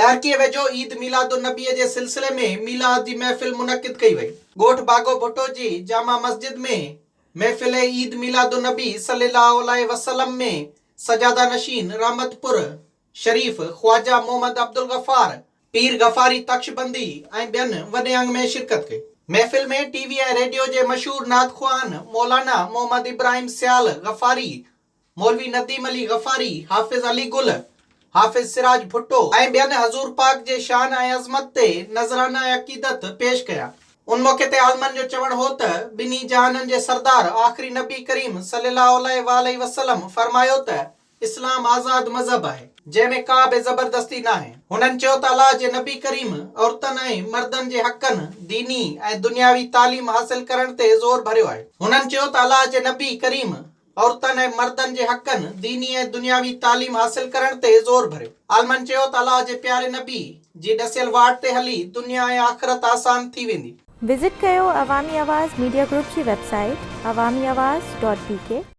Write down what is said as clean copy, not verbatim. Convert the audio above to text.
ڏهرڪيء ويجهو عيد ميلاد النبيء جي سلسلي ۾ ميلاد جي محفل منعقد ڪئي وئي. ڳوٺ باگو ڀٽو جي جامع مسجد ۾ محفل عيد ميلاد النبي صلي الله عليه وسلم ۾ سجاده نشين رحمت پور شريف خواجه محمد عبدالغفار پير غفاري تخشبندي ۽ ٻين وڏي انگ ۾ شرڪت ڪئي. محفل ۾ ٽي وي ۽ ريڊيو جي مشهور نعت خوان مولانا محمد ابراهيم سيال غفاري، مولوي نديم علي غفاري، حافظ علي گل، حافظ سراج ڀٽو ۽ ٻين حضور پاڪ جي شان ۽ عظمت تي نذرانه عقيدت پيش ڪيا. ان موقعي تي عالمن جو چوڻ هو ته ٻنهي جهانن جي سردار آخري نبي ڪريم صلي الله عليه واٰله وسلم فرمايو ته اسلام آزاد مذهب آهي، جنهن ۾ ڪا به زبردستي ناهي. هنن چيو ته الله جي نبي ڪريم عورتن ۽ مردن جي حقن، ديني ۽ دنياوي تعليم حاصل ڪرڻ تي زور ڀريو آهي. هنن چيو ته الله جي نبي ڪريم عورتن ۽ مردن جي حقن، ديني ۽ دنياوي تعليم حاصل ڪرڻ تي زور ڀريو. عالمن چيو ته الله جي پياري نبي جي ڏسيل واٽ تي هلي دنيا ۽ آخرت آسان ٿي ويندي. وزٽ ڪيو عوامي آواز ميڊيا گروپ جي website Awami Awaz dot B K.